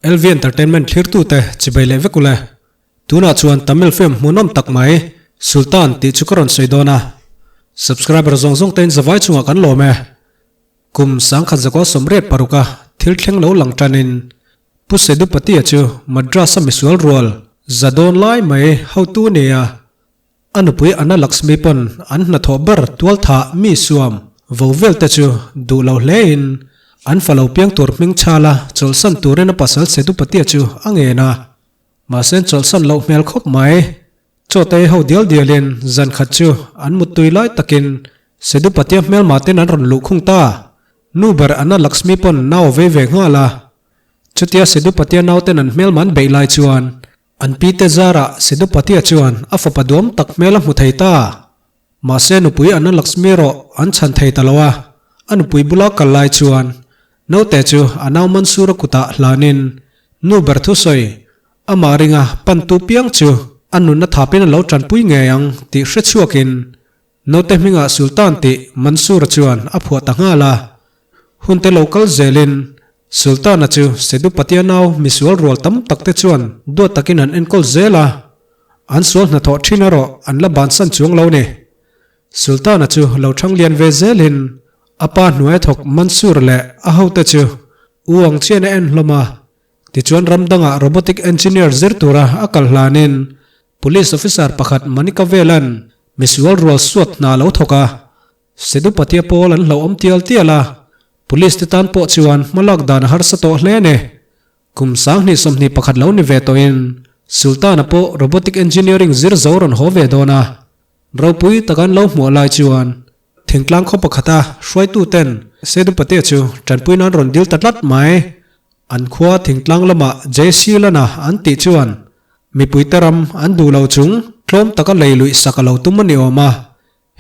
LV Entertainment thlirtute chibai leh vek ule. Tunah chuan Tamil film hmuhnawm tak mai Sultan tih chu ka rawn sawi dawn a. Subscriber zawng zawng tein zavai chungah kan lawm e. Kum 1986 a thil thleng lo lang tanin Pu Sedupatia chu Madras-a misual rual za dawn lai mai hotu a ni a. A nupui Anna Lakshmi pawn an hnathawh ber tualthah mi suam vo vel te chu duh lo hlein an fa lo piang tur hming chhala chawlhsan turin a pasal Sedupatia chu a ngen a. Mahse chawlhsan loh hmel khawp mai. Chawtei ho dial dialin zan khat chu an muttui lai takin Sedupatia hmelma ten an rawn luh khung ta. Nu ber Anna Lakshmi pawn nau a vei ve nghal a. Chutia Sedupatia nauten an hmelma an beih lai chuan An pi te zarah Sedupatia chuan a fapa duam tak hmel a hmu thei ta. Mahse nupui Anna Lakshmi erawh an chhan thei ta lo a, a nupui bula kal lai chuan naute chu a nau Mansura kutah hlanin nu ber thusawi amah ringa pantu piang chu a nunna thapin a lo tanpui ngei ang tih hre chhuakin naute hmingah Sultan tih Mansura chuan a phuah ta nghal a. Hunte lo kal zelin Sultana chu Sedupatia nau misual rual tam tak te chuan duat takin an enkawl zel a, an sual hnathawh thin erawh an la bansan chuang lo ni. Sultana chu lo thang lian ve zelin a pa hnuaia thawk Mansur leh a hote chu u ang chian a en hlawm a, tichuan ram dangah robotic engineer zir tura a kal hlanin police officer pakhat Manika Velan misual rual suat hna a lo thawk a. Sedupatia pawl an hlauhawm tial tial a, Police te tan pawh chuan hmalak dan a harsa tawh hle a ni. Kum 2021 lo ni ve tawhin Sultan-a pawh Robotic Engineering zir zo rawn haw ve dawn a, ropui taka an lo hmuah lai chuan thingtlang khaw pakhata hruaituten Sedupatia chu tanpui nan rawn dil ta tlat mai. An khua thingtlang lamah JC Lana an tih chuan mipuite ram an duh lo chung tlawm taka lei luih sak a lo tum a ni awm a.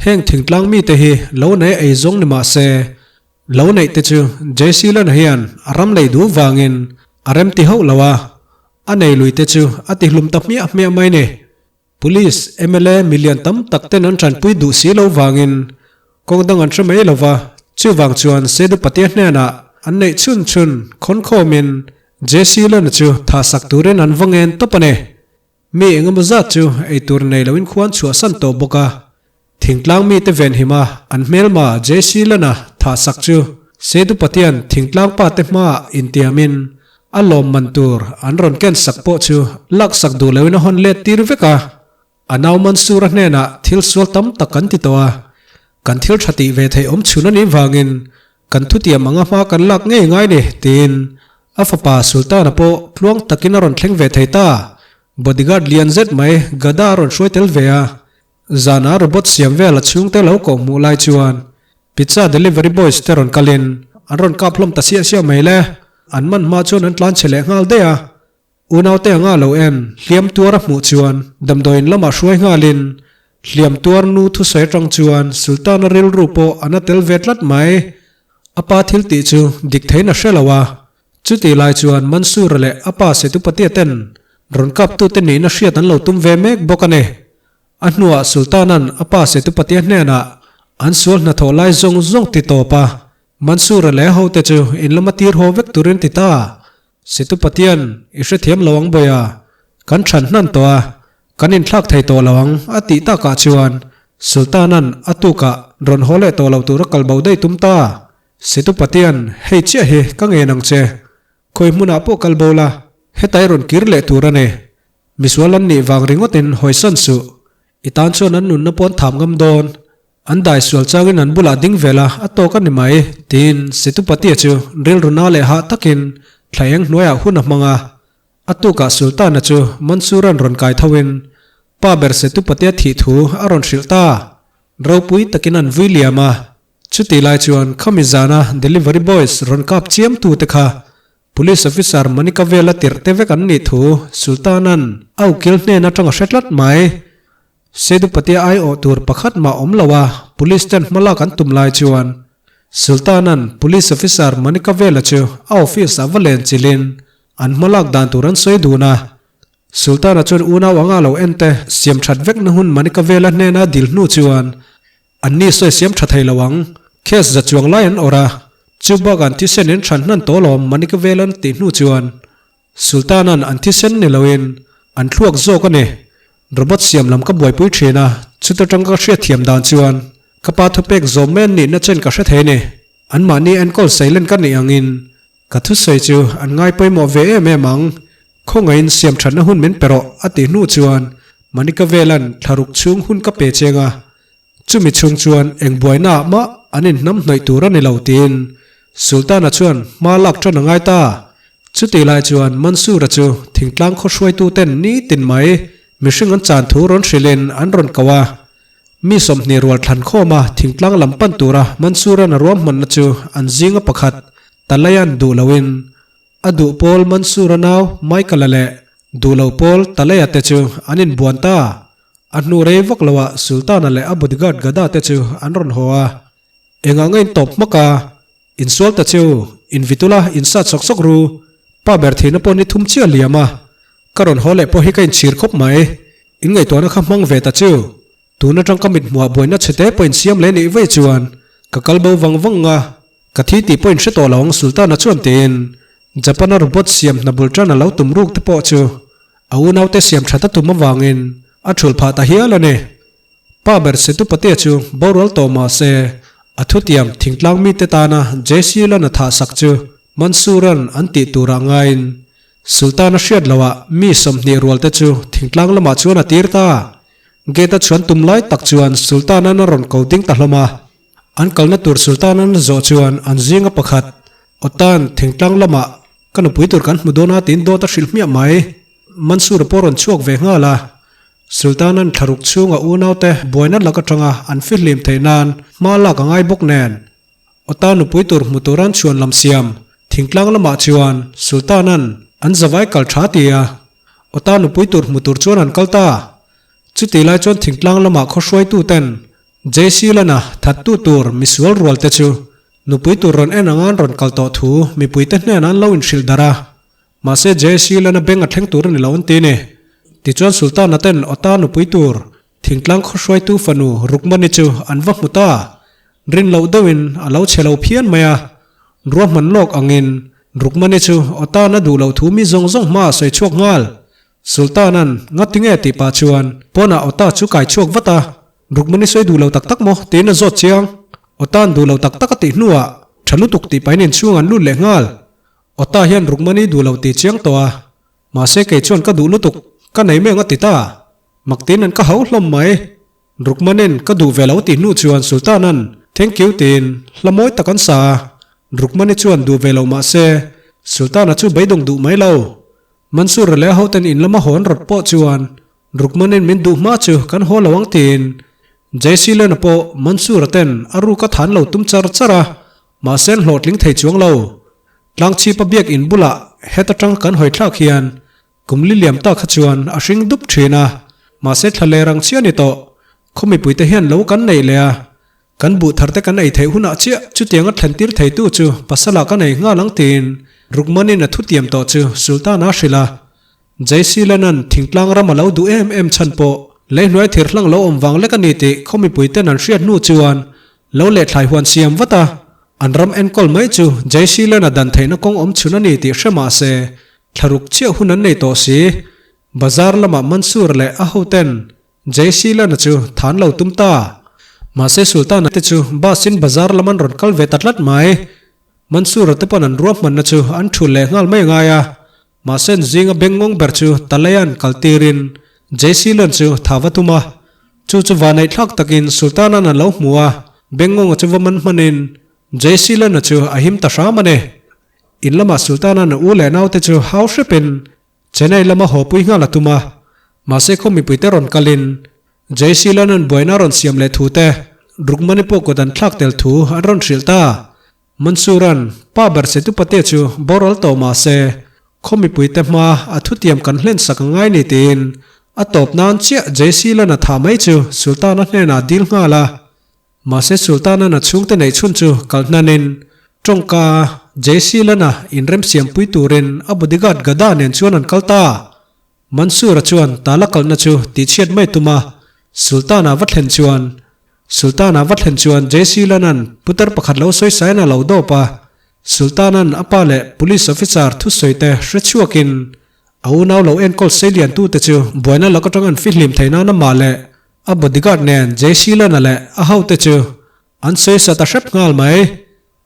Heng thingtlang mite hi lo nei ei zawng ni mah se, lo neih te chu JC Lana hian a ram lei duh vangin a rem ti hauh lo a, a nei lui te chu a ti hlum ta hmiah hmiah mai ni. Police, mla million tam tak ten an tanpui duh si lo vangin kawng dang an hre mai lo va, chuvang chuan Sedupatia hnenah an neih chhun chhun khawnkhawmin JC Lana chu thahsak turin an va ngen tawp a ni. Mi engemaw zat chu eitur nei loin khuan chhuahsan tawh bawk a, thingtlang mite venhima an hmelma JC Lana thahsak chu Sedupatian thingtlang pa te hmaah intiamin a lawm man tur an rawn ken sak pawh chu laksak duh loin a hawn let tir vek a, a nau Mansura hnenah thil sual tam tak kan ti tawh a, kan thil tha tih ve theih awm chhun a nih vangin Kan thutiam anga hma kan lak ngei ngai ni, tiin a fapa Sultana pawh tluang takin a rawn thleng ve thei ta. Bodyguard lian zet mai Gada a rawn hruai tel ve a, zana robot siam vel a chhungte lo koh hmuh lai chuan pizza delivery boys te rawn kalin an rawn kap hlawm ta siah siah mai le. An man hma chuan an tlan chhe leh nghal daih a. Unaute anga lo en hliam tuar a hmuh chuan damdawiin lamah hruai nghalin hliam tuar nu thusawi atang chuan Sultana rilru pawh a na tel ve tlat mai. A pa thil tih chu dik theiin a hre lo a, chutih lai chuan Mansura leh a pa Setupatia ten rawn kaptute nihna hriat an lo tum ve mek bawk a ni. A hnuah Sultana'n a pa Setupatia hnenah an sual hnathawh lai zawng zawng ti tawp a, Mansura leh a hote chu in lama tir haw vek turin ti ta. Situ Pathian, i hrethiam lo ang Bawiha, kan than hnan tawh a, kan inthlak thei tawh lo ang, a tih takah chuan Sultana'n a tukah rawn haw leh tawh lo tura kal bo daih tum ta. Situ Pathian, hei chiah hi ka ngen ang che. Khawi hmunah pawh kal bo la, hetai rawn kir leh tur a ni. Misual an nih vang ringawtin hawisan suh. I tan chuan an nunna pawh an tham ngam dawn. An dai sual changin an bulah ding vel a, a tawk a ni mai, tiin Situpatia chu rilru na leh hah takin thla eng hnuaiah hun a hmang a. A tukah Sultana chu Mansuran rawn kai thoin pa ber Situpatia thih thu a rawn hrilh ta. Ropui takin an vui liam a, chutih lai chuan khami zana delivery boys rawn kap chiam tute kha Police officer Manika vela tirh te vek an nih thu Sultana'n a ukil hnen atang a hre tlat mai. Sedupatia aiawh tur pakhat mah awm lo a, police ten hmalak an tum lai chuan Sultana'n Police officer Manika vela chu a office ah va len chilhin an hmalak dan tur an sawi dun a. Sultana chuan unau anga lo en te siam that vekna hun Manika vela hnena dil hnu chuan Anni sawi siam tha thei lo ang, case za chuang lai an awrh a, chu bak an thisen in than hnan tawh lawm Manika vel an tih hnu chuan. Sultan-a'n an thisen ni loin an thluak zawk a ni. Robot siam lam ka buaipui thin a, chuta tang ka hriatthiam dan chuan ka pa thupek zawm mai an nihna chen ka hre thei a ni. Anmahni enkawl seilen ka nih angin ka thusawi chu an ngai pawimawh ve em em ang. Khawngaihin siam thatna hun min pe rawh a tih hnu chuan Manika Velan thlaruk chhung hun ka pe cheng a, Chumi chhung chuan eng buaina ah mah an inhnam hnawih tur a ni lo tiin Sultana chuan hma lak tan a ngai ta. Chutih lai chuan Mansura chu thingtlang khaw hruaitu ten nitin mai mihring an chan thu rawn hrilhin an rawn ko a. Mi 20 rual thlan khawm a thingtlang lam pan tura Mansuran a ruahmanna chu an zinga pakhat Talayan duh loin a duh pawl Mansura nau Michael-a leh duh lo pawl Talaya te chu an inbuan ta. A hnu rei vak loah Sultana leh a bodyguard Gada te chu an rawn haw a. Engah nge in tawp hmak a? Insual ta cheu, invitula insat sawk sawk ru. Pa ber thihna pawh ni thum chiah liam a. Ka rawn haw leh pawh hi ka inchhir khawp mai. In ngaihtuahna kha hmang ve ta cheu. Tun atang ka mit hmuah buaina chhete pawh insiam leh nih vei chuan ka kal bo vang vang a. Ka thi tih pawh inhre tawh lo ang Sultana chuan tiin Japan-a robot siam hna bul tan a lo tum ruk te pawh chu a unaute siam that a tum avangin a thulh phah ta hial a ni. Pa ber Setupate chu borual tawh mah se a thutiam thingtlang mite tana JC Lan a thah sak chu Mansuran an tih turah ngaiin Sultan a hriat loah mi 20 rualte chu thingtlang lamah chuan a tir ta. Gate a chhuan tum lai tak chuan Sultan-an a rawn ko ding ta hlawm a. An kalna tur Sultan an zawh chuan an zinga pakhat, Awtan, thingtlang lamah ka nupui tur kan hmu dawn a tiin dawt a hrilh hmiah mai. Mansur-a pawh rawn chhuak ve nghal a. Sultan-an thlaruk chhunga unaute buaina lak atanga an fihlim theih nan hma lak a ngai bawk nen. Awtan nupui tur hmu turan chhuan lam siam thingtlang lamah chuan Sultan-an an zavai kal tha ti a. Awtan nupui tur hmu tur chuan an kal ta. Chutih lai chuan thingtlang lamah khaw hruaituten JC Lana thattu tur misual rual te chu nupui tur rawn en anga an rawn kal tawh thu mipuite hnenah an lo inhrilh darh a. Mahse JC Lana beng a thleng tur a ni lo an ti ni. Tichuan Sultana ten Ota nupui tur thingtlang khaw hruaitu fanu Rukmani chu an va hmu ta. Rin loh deuhin a lo che lo phian mai a. Ruahman lawk angin Rukmani chu Otana duh loh thu mi zawng zawng hmaah sawi chhuak nghal. Sultana'n ngati nge tih pah chuan pawnah Ota chu kai chhuak vat a. Rukmani sawi duh lo tak tak maw? tiin a zawt chiang. Ota'n duh lo tak tak a tih hnuah tha lutuk tih pahin inchhung an lut leh nghal. Ota hian Rukmani duh lo tih chiang tawh a. Mahse kei chuan ka duh lutuk, ka nei mai ang a ti ta. Maktiin an ka hau hlawm mai. Rukmanin ka duh ve lo tih hnu chuan Sultana'n thank you tiin hla mawi tak an sa a. Rukmani chuan duh ve lo mahse Sultana chu beidawng duh mai lo. Mansur leh a hoten in lama hawn rawt pawh chuan Rukmanin min duh hma chu kan haw lo ang tiin Jayseelena pawh Mansur-a ten a ruk a than lo tum char char a, mahse an hlawhtling thei chuang lo. Tlangchhipa biak in bulah heta tang kan hawi thlak hian kum li liam ta kha chuan a hring dup thin a, mahse thla ler ang chiah a ni tawh. Khaw mipuite hian lo kan neih leh a, Kan buh tharte kan ei theih hunah chiah chutiang a thlentir theitu chu pasala ka nei nghal ang tiin Rukmanin a thutiam tawh chu Sultan a hrilh a. Jayseelanan thingtlang ram a lo duh em em chhan pawh leihnuai thir hlang lo awm vang lek a ni tih khaw mipuiten an hriat hnu chuan lo lehthlai huan siam vat a. An ram enkawl mai chu Jayseelana dan theihna kawng awm chhun a ni tih hre mah se thlaruk chiah hun an nei tawh si. Bazar lamah Mansur leh a hoten Jayseelana chu than lo tum ta. Mahse Sultana te chu bus in bazar lam an rawn kal ve ta tlat mai. Mansura te pawn an ruahmanna chu an thul leh nghal mai angai a. Mahse an zinga bengngawng ber chu Talayan kal tirin Jayseelan chu tha va tum a. Chu chu vanaihthlak takin Sultana'n a lo hmu a, bengngawng a chu va man hmanin Jayseelana chu a him ta hram a ni. In lamah Sultana'n a u leh naute chu hau hrepin Chennai lama haw pui nghal a tum a, mahse khaw mipuite rawn kalin Jayseelanan buaina rawn siam leh thu te, Rukmani pawh kut an thlak tel thu an rawn hrilh ta. Mansuran pa ber Setupate chu boral tawh mahse khaw mipuite hma a thutiam kan hlen sak a ngai ni tiin a tawp nan chiah Jayseelana thah mai chu Sultana hnenah dil nghal a. Mahse Sultana'n a chhungte neih chhun chu kal hnanin tawngka JC Lana inremsiampui turin a bodyguard Gada nen chuan an kal ta. Mansur-a chuan tala kalna chu tihchhiat mai tum a, Sultana va thlen chuan Sultana va thlen chuan JC Lana'n putar pakhat lo sawisain a lo dawp a, Sultana'n a pa leh police officer thusawite hre chhuakin. A unau lo enkawl seilian tute chu buaina lak atang an fihlim thei nan amah leh a bodyguard nen JC Lana leh a hote chu an sawi sa ta hrep nghal mai.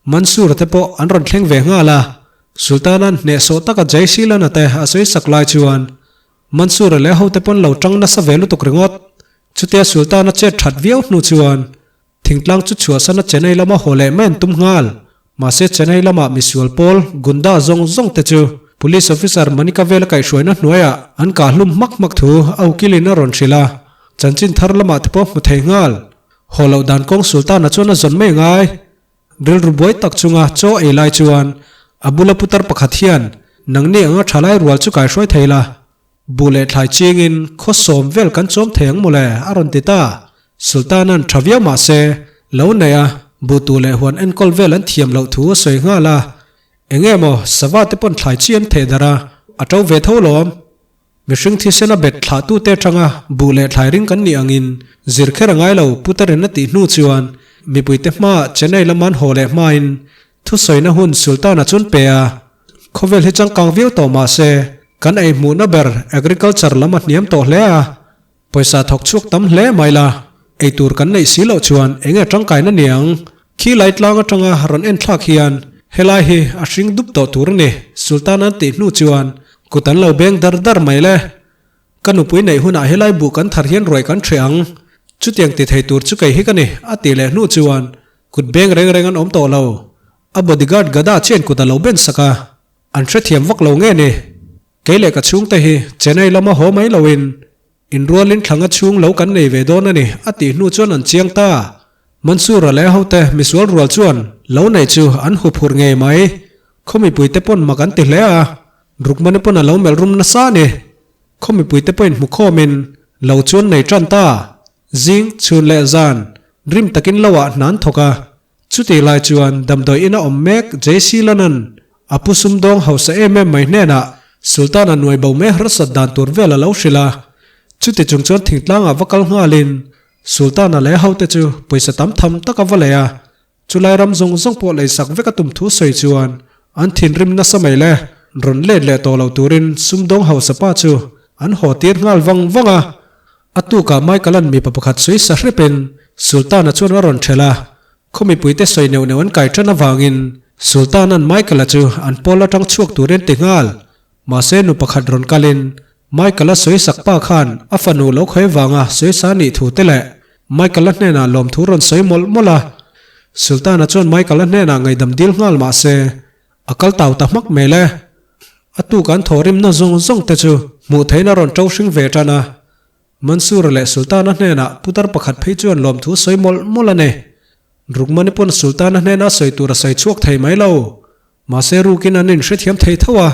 Mansoor te pawh an rawn thleng ve nghal a, Sultana'n hnehsawh taka JC Lana te a sawi sak lai chuan Mansoor leh a hote pawn lo tang nasa ve lutuk ringawt. Chutia Sultana chet that viau hnu chuan Thingtlang chu chhuahsan a Chennai lama haw leh mai an tum nghal. Mahse Chennai lama misual pawl Gunda zawng zawng te chu Police Officer Manika Vela kaihhruaina hnuaiah an kah hlum hmak hmak thu a ukilin a rawn hrilh a, chanchin thar lamah te pawh hmu thei nghal. Haw loh dan kawng Sultana chuan a zawn mai ngai. Rilru buai tak chunga chaw ei lai chuan a bula putar pakhat hian nangni anga thalai rual chu kaihruai thei la. Buh leh thlai chingin khaw sawm vel kan chawm thei ang mawle, a rawn ti ta. Sultana'n tha viau mah se, lo neih a, buh tuh leh huan enkawl vel an thiam loh thu a sawi nghal a. Eng nge maw, sava te pawn thlai chi an theh darh a, a to ve tho lawm. Mihring thisen a bet thlah tute atanga buh leh thlai ring kan nih angin zir kher a ngai lo, Putarin a tih hnu chuan mipuite hmaah Chennai lama an haw leh hmain Thusawina hun Sultan-a chuan pe a, khawvel hi changkang viau tawh mah se, kan ei hmuhna ber agriculture lam a hniam tawh hle a, pawisa thawk chhuak tam hle mai la, ei tur kan neih si loh chuan eng nge tangkaina niang? Khi lai tlang atanga rawn en thlak hian helai hi a hring dup tawh tur a ni, Sultan-a an tih hnu chuan kut an lo beng dar dar mai le. Ka nupui neih hunah helai buh kan thar hian ruai kan hreh ang, chutiang ti thei tur chu kei hi ka ni, a tih leh hnu chuan Kut beng reng reng an awm tawh lo. A bodyguard Gada chian kut a lo ben sak a, an hrethiam vak lo nge ni? Kei leh ka chhungte hi Chennai lama haw mai loin inrualin thlanga chhung lo kan nei ve dawn a ni, a tih hnu chuan an chiang ta. Mansoor-a leh a hote misual rual chuan lo nei chu an huphurh ngei mai. Khaw mipuite pawn mak an ti hle a, Rukmani pawn a lo melh rum nasa a ni. Khaw mipuite pawhin hmukhawmin lo chuan nei tan ta. Zing, chhun leh zan, rim takin lo ah hna an thawk a. Chutih lai chuan damdawi ina awm mek JC Lanan a pu sumdawng hausa em em mai hnenah Sultan-a nuai bo mai harsat dan tur vel a lo hrilh a. Chuti chung chuan thingtlangah va kal nghalin Sultan-a leh hote chu pawisa tam tham tak a va lei a. Chulai ram zawng zawng pawh leisak vek a tum thu sawi chuan an thinrim nasa mai le. Rawn let leh tawh lo turin sumdawng hausa pa chu an haw tir nghal vang vang a. A tukah Michael-a'n mipa pakhat sawi sa hrepin Sultan-a chuan a rawn ṭhelh a. Khaw mipuite sawi neuh neuh an kai ṭan avangin Sultan-a'n Michael-a chu an pawl aṭang chhuak turin ti nghal. Mahse nu pakhat rawn kalin Michael-a sawi sak pa khan a fanu lo khawi vanga sawi sa nih thu te leh Michael-a hnenah lawmthu rawn sawi mawlh mawlh a. Sultan-a chuan Michael-a hnenah ngaihdam dil nghal mahse a kal tau ta hmak mai le. A tuk an thawhrimna zawng zawng te chu hmuh theihin a rawn to hring ve tan a. Mansoor leh Sultan-a hnenah putar pakhat phei chuan lawmthu sawi mawlh mawlh a ni. Rukmani pawn Sultan-a hnena sawi tur a sawi chhuak thei mai lo. Mahse rukin an inhrethiam thei tho a,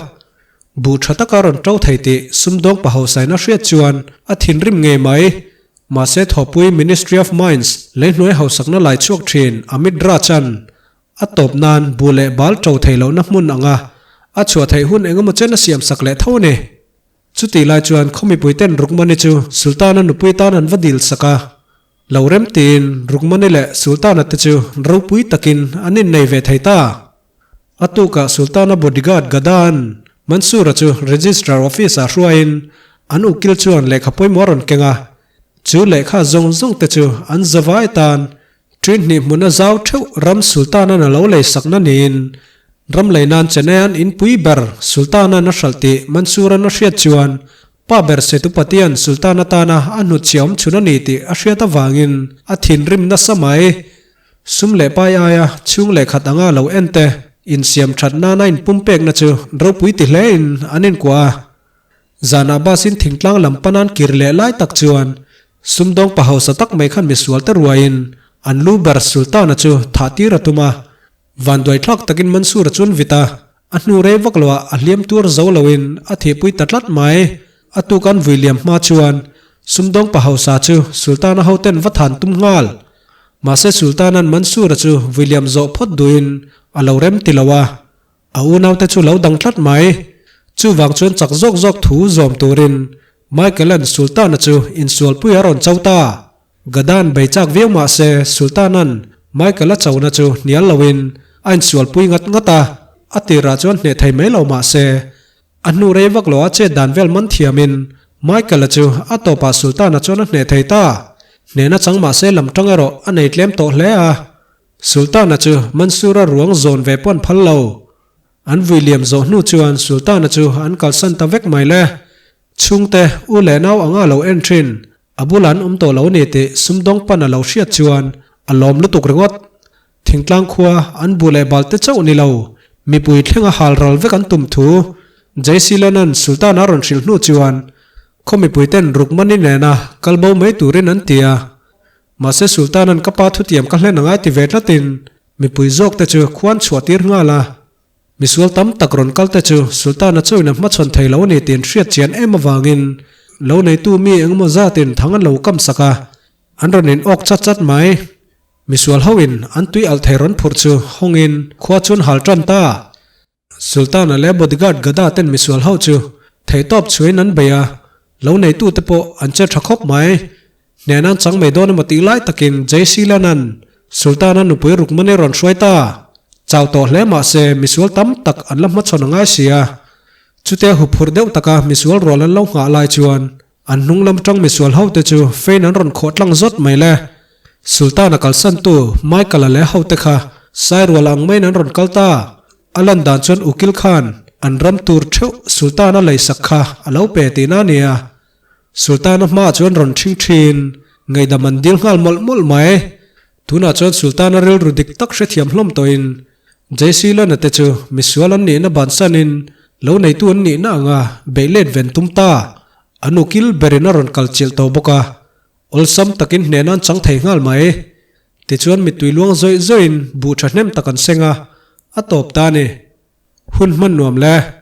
buh tha taka rawn to thei tih sumdawng pahausain a hriat chuan a thinrim ngei mai. Mahse thawpui Ministry of Mines leihnuai hausakna lai chhuak thin Amit Raj-a'n a tawp nan buh leh bal to thei lohna hmun anga a chhuah theih hun engemaw chen a siam sak leh tho a ni. Chutih lai chuan khaw mipuiten Rukmani chu Sultan-a nupui tan an va dil sak a. Lo rem tiin Rukmani leh Sultan-a te chu ropui takin an innei ve thei ta. A tukah Sultan-a bodyguard Gada-a'n Mansoor-a chu Registrar Office-ah hruaiin an ukil chuan lehkha pawimawh a rawn keng a. Chu lehkha zawng zawng te chu an zavai tan Ṭin hnih hmuna zau ṭheuh ram Sultan-a'n a lo lei sakna niin ram lei nan Chennai-a'n inpui ber Sultan-a'n a hralh tih Mansoor-a'n a hriat chuan pa ber Setupati-a'n Sultan atana a hnutchhiah awm chhun a ni tih a hriat avangin a thinrim nasa mai. Sum leh pai aia chhung leh khat anga lo en te insiam ṭhat nana inpumpekna chu ropui ti hlein an inkuah a. Zanah bus in thingtlang lam panan kir leh lai tak chuan sumdawng pa hausa tak mai khan misual te ruaiin an lu ber Sultan-a chu thah tir a tum a. Vanduai thlak takin Mansoor-a chuan vit a, a hnu rei vak loah a hliam tuar zo loin a thihpui ta tlat mai. A tuk an vui liam hma chuan sumdawng pa hausa chu Sultan-a hoten va than tum nghal. Mahse Sultan-a'n Mansoor-a chu vui liam zawh phawt duhin a lo rem ti lo a. A unaute chu lo dang tlat mai. Chuvang chuan chak zawk zawk thu zawm turin Michael-a'n Sultan-a chu insualpui a rawn cho ta. Gadan bei chak viau mah se Sultan-a'n Michael-a chona chu hnial loin a insualpui ngat ngat a, a tirah chuan hneh thei mai lo mah se. A hnu rei vak lo a chet dan vel man thiamin Michael-a chu a tawpah Sultan-a chuan a hneh thei ta. Hnehna chang mahse lam tang erawh a nei tlem tawh hle a. Sultan-a chu Mansur-a ruang zawn ve pawh an phal lo. An vui liam zawh hnu chuan Sultan-a chu an kalsan ta vek mai le. Chhungte, u leh nau anga lo en thin, a bulah an awm tawh lo ni tih sumdawng pan a lo hriat chuan a lawm lutuk ringawt. Thingtlang khua an bu leh bal te chauh ni lo, mipui thlenga hal ral vek an tum thu Jayseelanan Sultan-a rawn hrilh hnu chuan khaw mipui ten Rukmani nena kal bo mai turin an ti a. Mahse Sultan-a'n ka pa thutiam ka hlen angai ti ve tlatin mipui zawk te chu khuan chhuah tir nghal a. Misual tam tak rawn kal te chu Sultan-a chauhin a hmachhawn thei lo a ni tih an hriat chian em avangin lo neitu mi engemaw zatin thang an lo kam sak a, an rawn in awk chat chat mai. Misual hoin an tui alh thei rawn phurh chu hawngin khua chuan hal tan ta. Sultan-a leh bodyguard Gada ten misual ho chu theihtawp chhuain an bei a, lo neitute pawh an che tha khawp mai. Hnehna an chang mai dawn emaw tih lai takin JC Lanan Sultan-a nupui Rukmani rawn hruai ta. Chau tawh hle mah se misual tam tak an la hmachhawn a ngai si a. Chutia huphurh deuh taka misual rual an lo nghah lai chuan An hnung lam tang misual hote chu fein an rawn khawh tlang zawt mai le. Sultan-a kalsantu Michael-a leh hote kha Sairual ang maiin an rawn kal ta. A lan dan chuan Ukil khan an ram tur theuh Sultan-a leisak kha a lo pe tihna a nia. Sultan-a hmaah chuan rawn ṭhing ṭhin, ngaihdam an dil nghal mawlh mawlh mai. Tunah chuan Sultan-a rilru dik tak hrethiam hlawm tawhin JC Lana te chu misual an nihna bansanin lo neitu an nihna anga beih let ven tum ta. An ukil berin a rawn kal chilh tawh bawk a, awlsam takin hnehna an chang thei nghal mai. Tichuan mittui luang zawih zawihin buh thahnem tak an seng a, a tawp ta a ni. Hun hman nuam le.